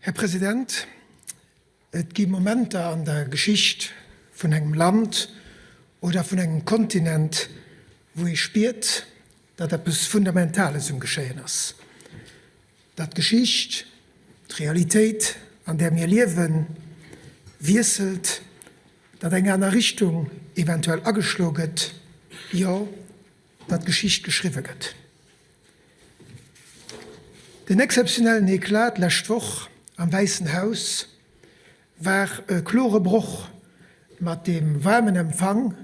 Här President, et gi Momenter an der Geschicht vun engem Land oder vun engem Kontinent, wou ee spiert, datt eppes Fundamentales um Geschéien ass, datt d'Geschicht, d'Realitéit, an där mir liewen, wiesselt, datt eng aner Richtung eventuell ageschloe gëtt, jo, datt Geschicht geschriwwe gëtt. Den exzeptionellen Eclat d'lescht Woch am Wäissen Haus war e klore Broch mat deem waarmen Empfang,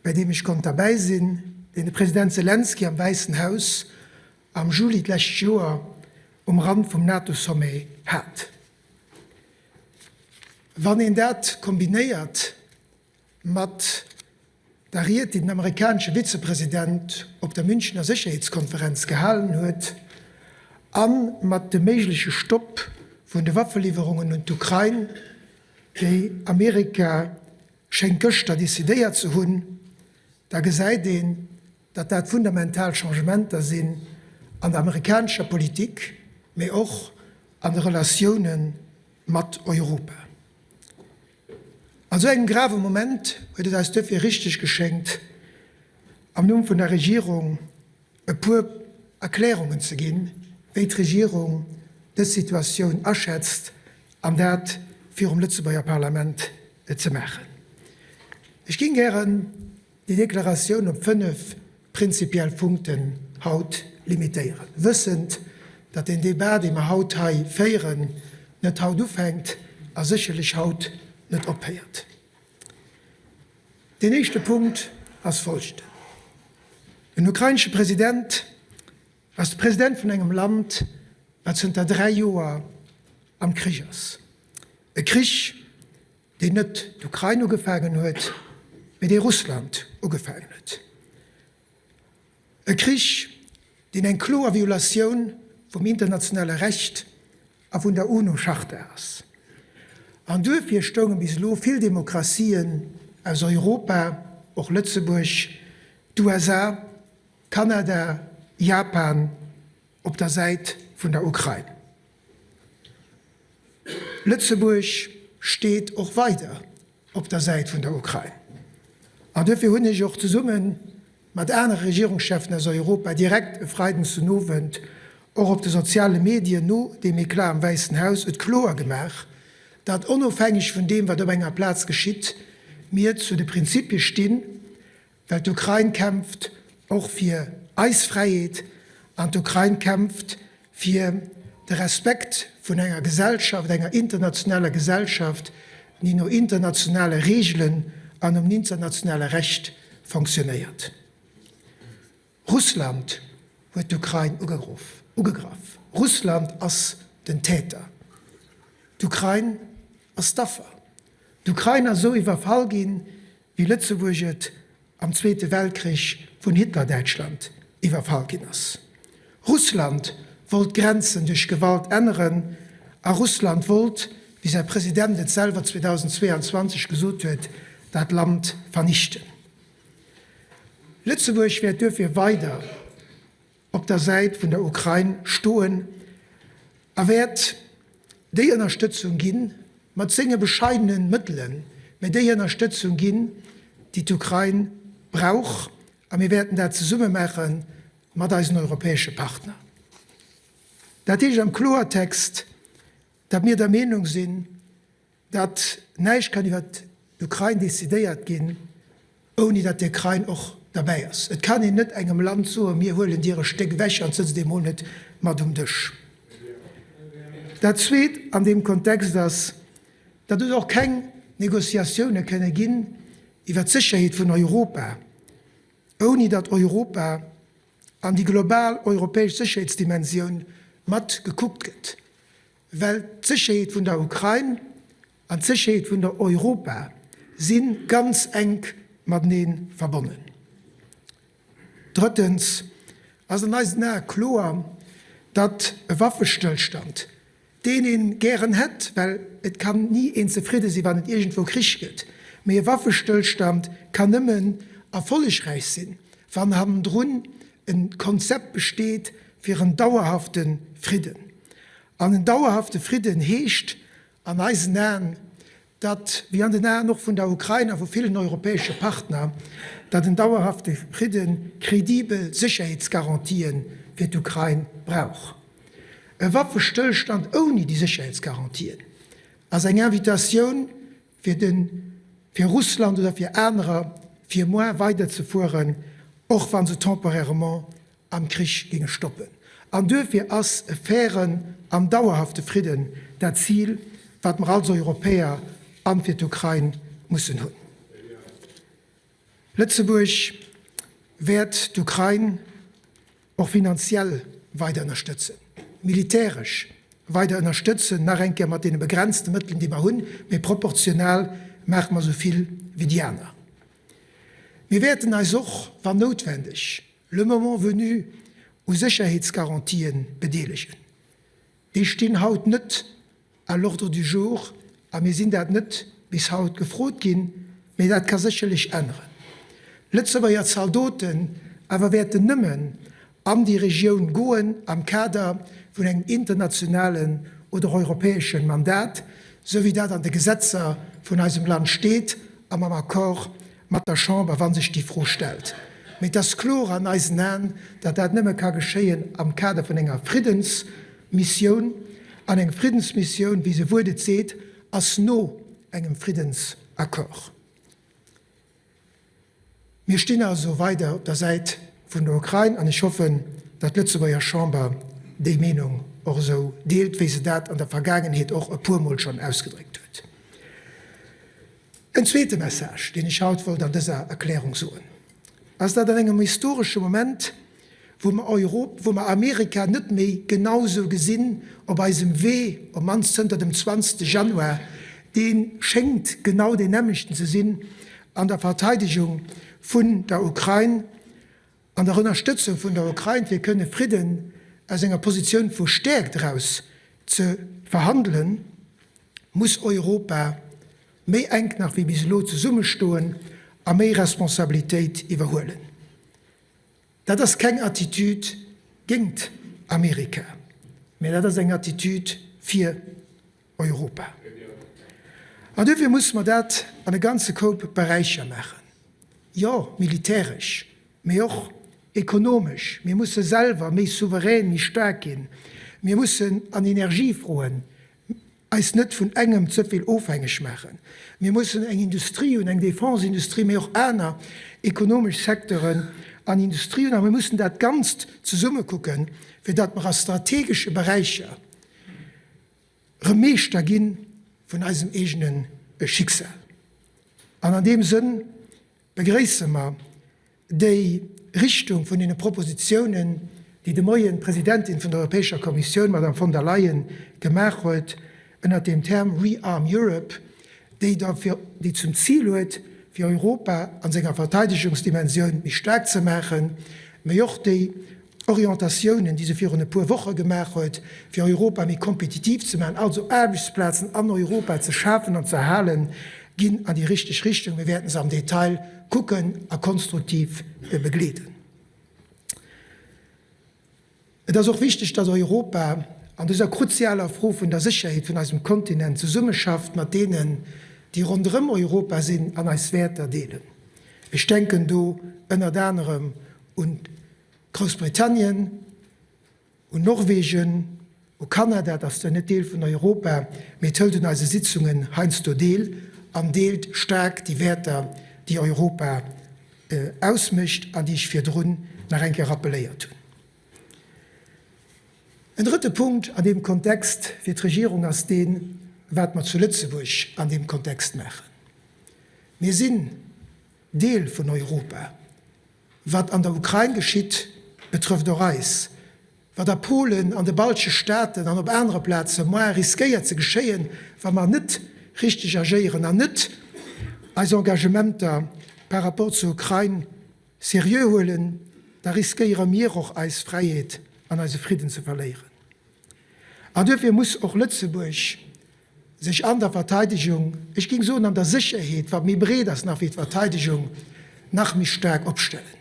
bei deem ech konnt derbäi sinn, deen de President Selenskyj am Wäissen Haus am Juli d'lescht Joer um Rand vum NATO-Sommet hat. Wann een dat kombinéiert mat der Ried, déi den amerikanesche Vizepresident op der Münchener Sécherheetskonferenz gehalen huet, a mat dem méigleche Stopp vun de Waffeliwwerungen un d'Ukrain, déi Amerika schéngt gëschter decidéiert ze hunn, da gesäit een, datt dat fundamental Changementer sinn an der amerikanescher Politik, mee och an de Relatioune mat Europa. An esou engem grave Moment huet et eis duerfir richteg geschéngt, am Numm vun der Regierung e puer Erklärungen ze ginn, wéi d'Regierung dës Situatioun aschätzt, an dat virum Lëtzebuerger Parlament ze maachen. Ech géing gären déi Deklaratioun op fënnef prinzipiell Punkten haut limitéieren, wëssend, datt deen Débat, dee mer haut hei féieren, net haut ufänkt a sécherlech haut net ophéiert. Deen éischte Punkt ass folgenden, Den ukrainesche President ass de President vun engem Land, wat zënter dräi Joer am Krich ass, e Krich, deen net d'Ukrain ugefaangen huet, mee dee Russland ugefaangen huet. E Krich, deen eng kloer Violatioun vum internationale Recht a vun der UNO-Charta ass. An duerfir stounge bis elo vill Demokratien aus Europa, och Lëtzebuerg, d'USA, Kanada, Japan, op der Säit vun der Ukrain. Lëtzebuerg steet och weider op der Säit vun der Ukrain. An duerfir hunn ech och zesumme mat anere Regierungscheffen aus Europa direkt e Freiden den Owend och op de soziale Medien no deem Eclat am Wäissen Haus et kloer gemaach, datt onofhängeg vun deem wat op enger Plaz geschitt, mir zu de Prinzipie stinn, Well d'Ukrain kämpft och fir eis Fräiheet an d'Ukrain kämpft fir de Respekt vun enger Gesellschaft, enger internationaler Gesellschaft, déi no internationale Reegelen an nom internationale Recht fonctionnéiert. Russland huet d'Ukrain ugegraff. Russland ass den Täter. D'Ukrain ass d'Affer. D'Ukrain ass esou iwwerfall ginn, wéi Lëtzebuerg et am Zweete Weltkrich vun Hitler-Däitschland iwwerfall ginn ass. Russland wollt d'Grenzen duerch Gewalt änneren a Russland wollt, wéi säi President et selwer 2022 gesot huet, dat Land vernichten. Lëtzebuerg wäert duerfir weider op der Säit vun der Ukrain stoen a wäert déi Ënnerstëtzung ginn, mat senge bescheidene Mëttelen, mä déi Ënnerstëtzung ginn, déi d'Ukrain brauch. A mir wäerten dat zesumme maache mat eisen europäesche Partner. Dat heescht am Kloertext, datt mir der Meenung sinn, datt näischt kann iwwer d'Ukrain decidéiert ginn, ouni datt d'Ukrain och derbäi ass. Et kann een net engem Land soen, mir huelen dir e Stéck ewech an sëtzt emol net mat um Dësch. Dat Zweet an deem Kontext ass, datt et och keng Négociatioune kënne ginn iwwer d'Sécherheet vun Europa, ouni datt Europa an déi global europäesch Sécherheetsdimensioun mat gekuckt gëtt. Well d'Sécherheet vun der Ukrain an d'Sécherheet vun der Europa si ganz enk matenee verbonnen. Drëttens ass an eisen Ae kloer, datt e Waffestëllstand, deen ee gären hätt, well et kann ni een zefridde sinn, wann et iergendwou Krich gëtt, mee e Waffestëllstand kann nëmmen erfollegräich sinn, wann hannendrun e Konzept besteet fir en dauerhafte Fridden. An en dauerhafte Fridden heescht an eisen Aen, datt, wéi an den Aen och vun der Ukrain a vu villen europäesche Partner, datt en dauerhafte Fridde kredibel Sécherheetsgarantië fir d'Ukrain brauch. E Waffestëllstand ouni déi Sécherheetsgarantien ass eng Invitatioun fir de fir Russland oder fir anerer, fir moar weiderzefueren, och wa se temporairement am Krich géinge stoppen. An duerfir ass e fairen an dauerhafte Fridden dat Zil, wat mer als Europäer an fir d'Ukrain mussen hunn. Lëtzebuerg wäert d'Ukrain och finanziell weider ënnerstëtzen, militäresch weider ënnerstëtzen, nach eng Kéier mat deene begrenzte Mëttelen, déi mer hunn, mee proportional maache mer esou vill wéi déi aner. Mir wäerten eis och, wann noutwendeg, le moment venu, u Sécherheetsgarantien bedeelegen. Déi stinn haut net à l'ordre du jour a mir sinn dat net bis haut gefrot ginn, mee dat ka sécherlech änneren. Lëtzebuerger Zaldoten awer wäerten nëmmen an déi Regioun goen am Kader vun engem internationalen oder europäeschen Mandat, sou wéi dat an de Gesetzer vun eisem Land steet a mam Accord mat der Chamber, wa sech déi Fro stellt. Mee et ass kloer an eisen Aen, datt dat nëmme ka geschéien am Kader vun enger Friddensmissioun. An eng Friddensmissioun, wéi se Wuert et seet, ass no engem Friddensaccord. Mir stinn also weider op der Säit vun der Ukrain an ech hoffen, datt d'Lëtzebuerger Chamber déi Meenung och esou deelt, wéi se dat an der Vergaangenheet och e puermol schonn ausgedréckt huet. En zweete Message, deen ech haut wollt an dëser Erklärung soen, ass, datt an engem historesche Moment, wou mer Europ, wou mer Amerika net méi genau esou gesinn op eisem Wee, op mannst zënter dem 20. Januar, dee schéngt genau deen nämmlechten ze sinn an der Verteidegung vun der Ukrain, an der Ënnerstëtzung vun der Ukrain, fir kënne Fridden aus enger Positioun vu Stäerkt eraus ze verhandelen, muss Europa méi enk nach wéi bis elo zesummestoen a méi Responsabilitéit iwwerhuelen. Dat ass keng Attitude géingt Amerika, mä dat ass eng Attitude fir Europa. An duerfir musse mer dat an e ganze Koup Beräicher maachen, jo, militäresch, mee och ekonomesch. Mir musse selwer méi souverän, méi staark ginn. Mir mussen an Energiefroen eis net vun engem ze vill ofhängeg maachen. Mir mussen eng Industrie hunn, eng Défense-Industrie, mee och aner ekonomesch Secteuren an Industrie hunn. A mir mussen dat Ganzt zesumme kucken, fir datt mer a strategesche Beräicher erëm Meeschter gi vun eisem eegene Schicksal. An an deem Sënn begréisse mer déi Richtung vun deene Propositionen, déi de Moien d'Presidentin vun der Europäescher Kommissioun, d'Madame von der Leyen, gemaach huet ënnert dem Term Rearm Europe, déi da fir, déi zum Zil huet, fir Europa a senger Verteidegungsdimensioun méi staark ze maachen, mee och déi Orientatiounen, déi se virun e puer Woche gemaach huet, fir Europa méi kompetitiv ze maachen, also Aarbechtsplazen an Europa ze schafen an ze erhalen, ginn an déi richteg Richtung. Mir wäerten se am Detail kucken a konstruktiv begleeden. Et ass och wichteg, datt Europa an dëser kruzialer Fro vun der Sécherheet vun eisem Kontinent zesummeschafft mat deenen, déi ronderëm Europa sinn an eis Wäerter deelen. Ech denken do ënnert anerem un Groussbritannien, un Norwegen, u Kanada, dat ass zwar net Deel vun Europa, mee et hëlt un eise Sitzungen heiansdo deel an deelt staark déi Wäerter, déi Europa ausmécht an déi ech virdrun nach eng Kéier rappeléiert hunn. En drëtte Punkt an deem Kontext fir d'Regierung ass deen, wat mer zu Lëtzebuerg an deem Kontext maachen. Mir sinn Deel vun Europa. Wat an der Ukrain geschitt, betrëfft och eis. Wat a Polen, an de baltesche Staaten an op anere Plaze moar riskéiert ze geschéien, wa mer net richteg agéieren an net eis Engagementer par rapport zur Ukrain seriö huelen, da riskéiere mir och eis Fräiheet an eise Fridden ze verléieren. An duerfir muss och Lëtzebuerg sech an der Verteidegung, ech géing soen an der Sécherheet, wat méi breet ass nach wéi d'Verteidegung, nach méi staark opstellen.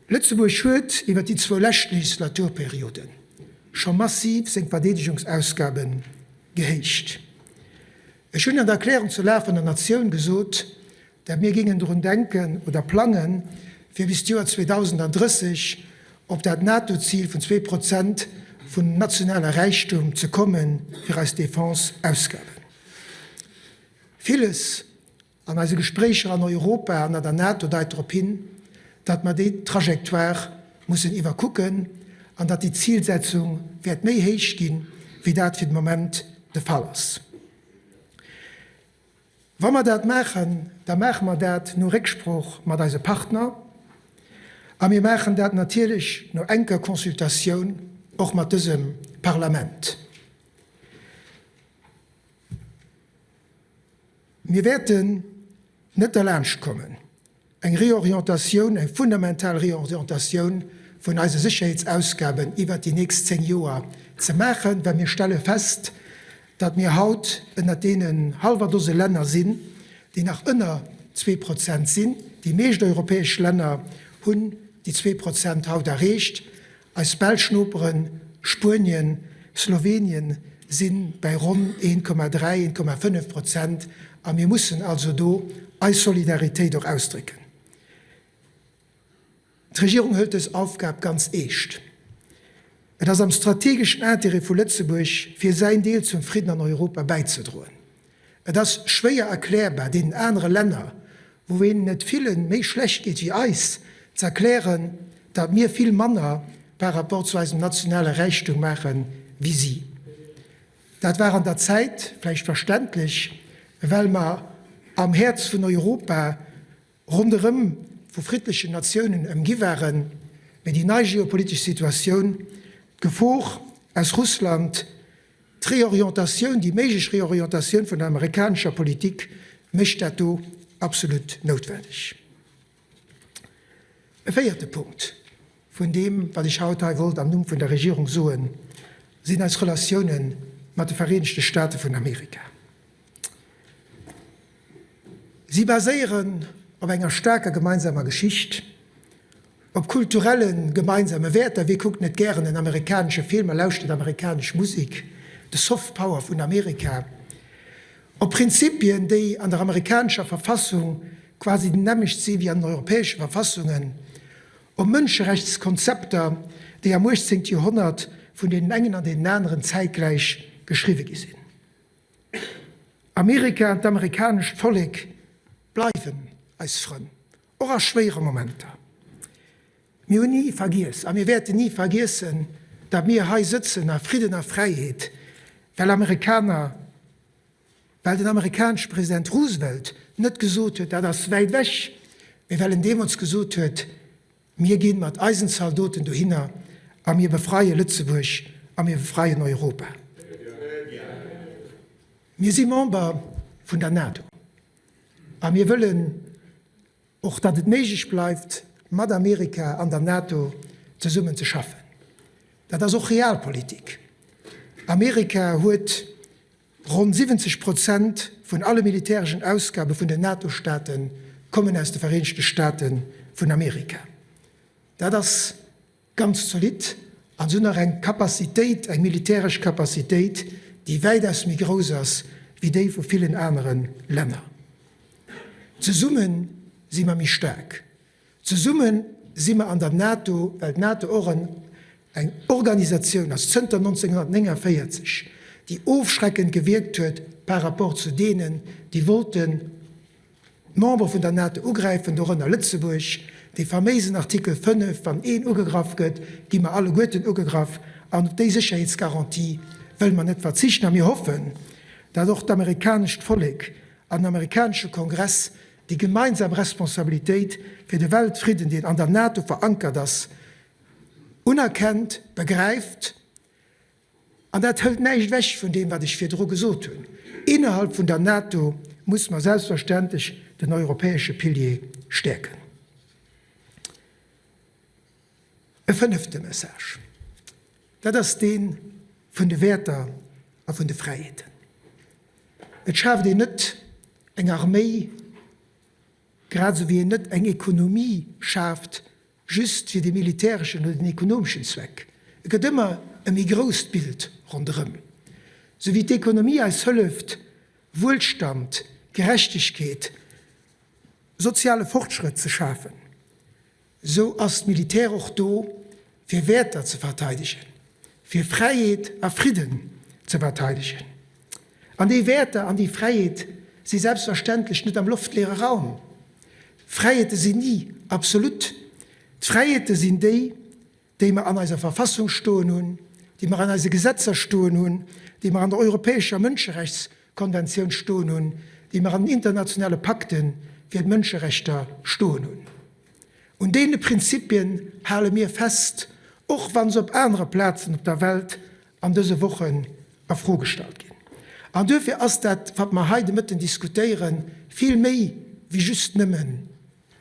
Lëtzebuerg huet iwwer déi zwou lescht Legislaturperioden. scho massiv seng Verdeedegungsausgabe gehéicht. Ech hunn an der Erklärung zur Lag vun der Natioun gesot, dat mir géingen drun denken oder plangen, fir bis d'Joer 2030 op dat NATO-Zil vun 2% vun nationale Räichtum ze komme fir eis Defense-Ausgaben. Villes an eise Gespréicher an Europa an an der NATO deit drop hin, datt mer déi Trajectoire mussen iwwerkucken an datt déi Zilsetzung wäert méi héich ginn, wéi dat fir de Moment de Fall ass. Wa mer dat maachen, da maache mer dat no Récksprooch mat eise Partner a mir maachen dat natierlech no enker Consultatioun och mat dësem Parlament. Mir wäerten net derlaanscht kommen, eng Reorientatioun, eng fundamental Reorientatioun vun eise Sécherheetsausgaben iwwert déi nächst 10 Joer ze maachen, well mir stelle fest, datt mir haut ënnert deenen hallwer Dose Länner sinn, déi nach ënner 2% sinn. Déi meescht europäesch Länner hunn déi 2% haut erreecht. Eis belsch Noperen, Spuenien, Slowenien, si bäi ronn 1,3, 1,5 Prozent a mir mussen also do eis Solidaritéit och ausdrécken. D'Regierung hëlt dës Aufgab ganz eescht. Et ass am strategeschen Intérêt vu Lëtzebuerg, fir säin Deel zum Fridden an Europa bäizedroen. Et ass schwéier erklärbar, deenen anere Länner, wou een et ville méi schlecht geet wéi eis, ze erklären, datt mir vill manner par rapport zu eisem nationale Räichtum maache wéi si. Dat war an der Zäit vläicht verständlech, well mer am Häerz vun Europa ronderëm vu friddlechen Natiounen ëmgi waren, mee déi nei geopolitesch Situatioun, d'Gefor aus Russland, d'Reorientatioun, déi méiglech Reorientatioun vun der amerikanescher Politik mécht dat do absolut noutwenneg. E véierte Punkt vun deem, wat ech haut hei wollt am Numm vun der Regierung soen, sinn eis Relatioune mat de Vereenegte State vun Amerika. Si baséieren op enger staarker gemeinsamer Geschicht, op kulturelle gemeinsame Wäerter, wie kuckt net gären en amerikanesche Film a lauschtert amerikanesch Musek, de Soft Power vun Amerika, op Prinzipien, déi an der amerikanescher Verfassung quasi déi nämmlecht si wéi an den europäesche Verfassungen, op Mënscherechtskonzepter, déi am 18. Joerhonnert vun deenen engen an deenen aneren zäitgläich geschriwwe gi sinn. Amerika an d'amerikanescht Vollek bleiwen eis Frënn, och a schwéiere Momenter. Mir hunn ni vergiess a mir wäerten ni vergiessen, datt mir hei sëtzen a Fridden a Fräiheet, well Amerikaner, well den amerikanesche President Roosevelt net gesot huet, dat ass wäit ewech, mee well en deemools gesot huet, Mir ginn mat eisen Zaldoten dohinner a mir befreie Lëtzebuerg a mir befreien Europa. Mir si Member vun der NATO a mir wëllen och, datt et méiglech bleift, mat Amerika an der NATO zesummen ze schaffen. Dat ass och Realpolitik. Amerika huet Ronn 70 Prozent vun alle militäreschen Ausgabe vun den NATO-Staate kommen aus de Vereenegte Staate vun Amerika. Dat ass ganz zolidd an se hunn nach eng Capacitéit, eng militäresch Capacitéit, déi wäitaus méi grouss ass wéi déi vu villen anere Länner. Zesumme si mer méi staark. Zesumme si mer an der NATO, well d'NATO och en eng Organisatioun ass zënter 1949, déi ofschreckend gewierkt huet par rapport zu deenen, déi wollten d'Membere vun der NATO ugräifen, dorënner Lëtzebuerg. Dee faméisen Artikel 5, wann een ugegraff gëtt, gi mer alleguerten ugegraff, an op déi Sécherheetsgarantie wëlle mer net verzichten. A mir hoffen, datt och d'amerikanescht Vollek an den amerikanesche Kongress déi gemeinsam Responsabilitéit fir de Weltfridden, deen an der NATO verankert ass, unerkennt, begräift. An dat hëlt näischt ewech vun deem, wat ech virdru gesot hunn, Innerhalb vun der NATO muss mer selbstverständlech den europäesche Pilier stäerken. E fënnefte Message, dat ass dee vun de Wäerter a vun de Fräiheeten. Et schaaft een net eng Arméi, grad esou wéi een net eng Ekonomie schaaft just fir de militäreschen oder den ekonomeschen Zweck. Et gëtt ëmmer. e méi grousst Bild ronderëm. Sou wéi d'Ekonomie eis hëlleft, Wuelstand, Gerechtegkeet, soziale Fortschrëtt ze schafen, sou ass d'Militär och do, fir Wäerter ze verteidegen, fir Fräiheet a Fridden ze verteidegen. An déi Wäerter an déi Fräiheet si selbstverständlech net am loftleere Raum. Fräiheete sinn ni absolut. D'Fräiheete sinn déi, déi mer an eiser Verfassung stoen hunn, déi mer an eise Gesetzer stoen hunn, déi mer an der Europäescher Mënscherechtskonventioun stoen hunn, déi mer an den internationale Pakte fir d'Mënscherechter stoen hunn. Un deene Prinzipien hale mir fest, och wa se op anere Plazen op der Welt an dëse Wochen a Fro gestallt ginn. An duerfir ass dat, wat mer hei de Mëtten diskutéieren, vill méi wéi just nëmmen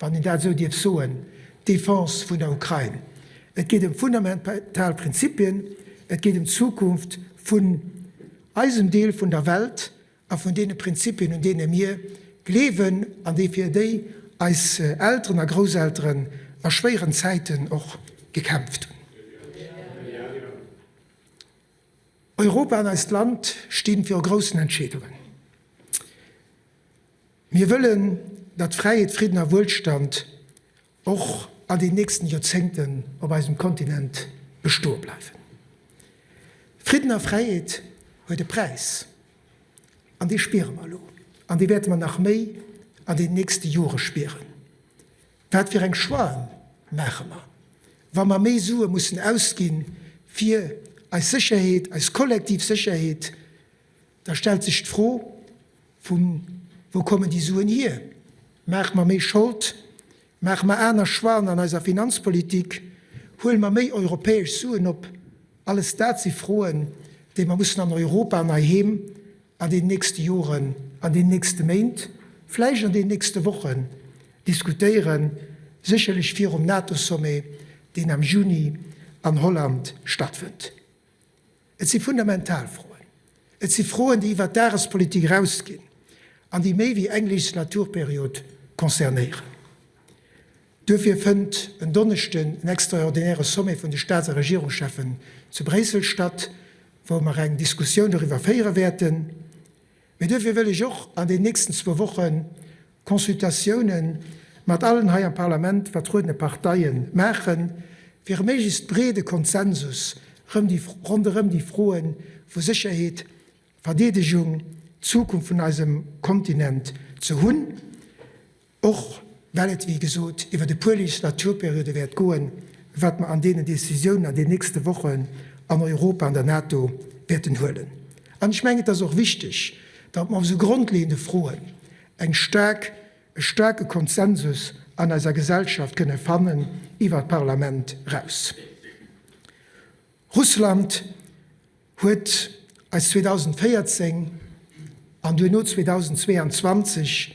wann een dat esou dierf soen, d'Defense vun der Ukrain. Et geet ëm fundamental Prinzipien, et geet ëm d'Zukunft vun eisem Deel vun der Welt a vun deene Prinzipien, un deene mir gleewen an déi fir déi eis Elteren a Grousselteren a schwéieren Zäiten och gekämpft hunn. Europa an eist Land sti viru groussen Entscheedungen. Mir wëllen, datt Fräiheet, Fridden a Wuelstand och an den nächsten Joerzéngten op eisem Kontinent bestoe bleiwen. Fridden a Fräiheet huet e Präis, an dee spiere mer elo, an dee wäerte mer nach méi an den nächste Jore spieren. Wat fir eng Choixen maache mer, wa mer méi Sue mussen ausgi fir eis Sécherheet, eis kollektiv Sécherheet? Da stellt sech d'Fro, Vu wou kommen déi Suen hier? Maache mer méi Schold? Maache mer aner Choixen an eiser Finanzpolitik? Huele mer méi europäesch Suen op? Alles dat si Froen, déi mer mussen an Europa an heiheem an deenen nächste Joren, an deenen nächste Méint, vläicht an deenen nächste Wochen diskutéieren, sécherlech virum NATO-Sommet, deen am Juni an Holland stattfënnt. Et si fundamental Froen. Et si Froen, déi iwwert d'Dagespolitik erausginn an déi méi wéi eng Legislaturperiod concernéieren. Duerfir fënnt en Donneschden en extraordinäre Sommet vun de Staats a Regierungscheffen zu Bréissel statt, wou mer eng Diskussioun doriwwer féiere wäerten. Mee duerfir wëll ech och an den nächsten zwou Woche Consultatioune mat allen hei am Parlament vertruedene Parteie maachen, fir e méiglechst breede Konsensus ronderëm déi Froe vu Sécherheet, Verdeedegung, Zukunft vun eisem Kontinent ze hunn. Och well et, wéi gesot, iwwer e puer Legislaturperiode wäert goen, wat mer an deenen Décisiounen an den nächste Wochen an Europa, an der NATO wäerten huelen. An ech mengen, et ass och wichteg, datt mer op esou grondleeënde Froen eng staark, e staarke Konsensus an eiser Gesellschaft kënne fannen iwwert d'Parlament eraus. Russland huet eis 2014 an duerno 2022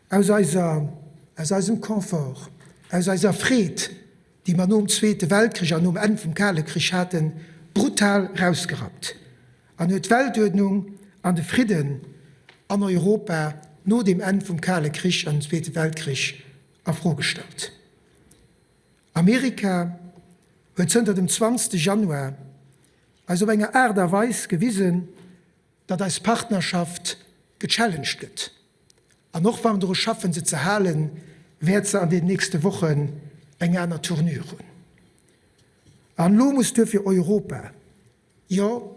aus eiser, aus eisem Confort, aus eiser Freed, déi mer nom Zweete Weltkrich an nom Enn vum Kale Krich haten, brutal rausgerappt an huet d'Weltuerdnung an de Fridden an Europa no dem Enn vum Kale Krich an dem Zweete Weltkrich a Fro gestallt. Amerika huet zënter dem 20. Januar eis op enger Aart a Weis gewisen, datt eis Partnerschaft gechallenged gëtt. An och wa mer dru schaffen, se ze halen, wäert se an den nächste Wochen eng aner Tournure hunn. An elo muss duerfir Europa, jo,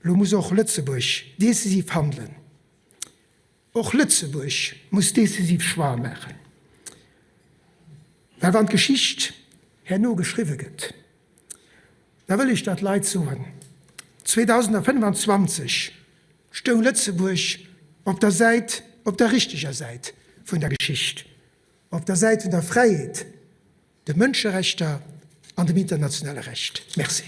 elo muss och Lëtzebuerg decisiv handelen. Och Lëtzebuerg muss decisiv Choixë maachen, well wann d'Geschicht herno geschriwwe gëtt, da wëll ech, datt d'Leit soen, 2025 stoung Lëtzebuerg op der Säit, op der richteger Säit vun der Geschicht, op der Säit vun der Fräiheet, de Mënscherechter an dem internationale Recht. Merci.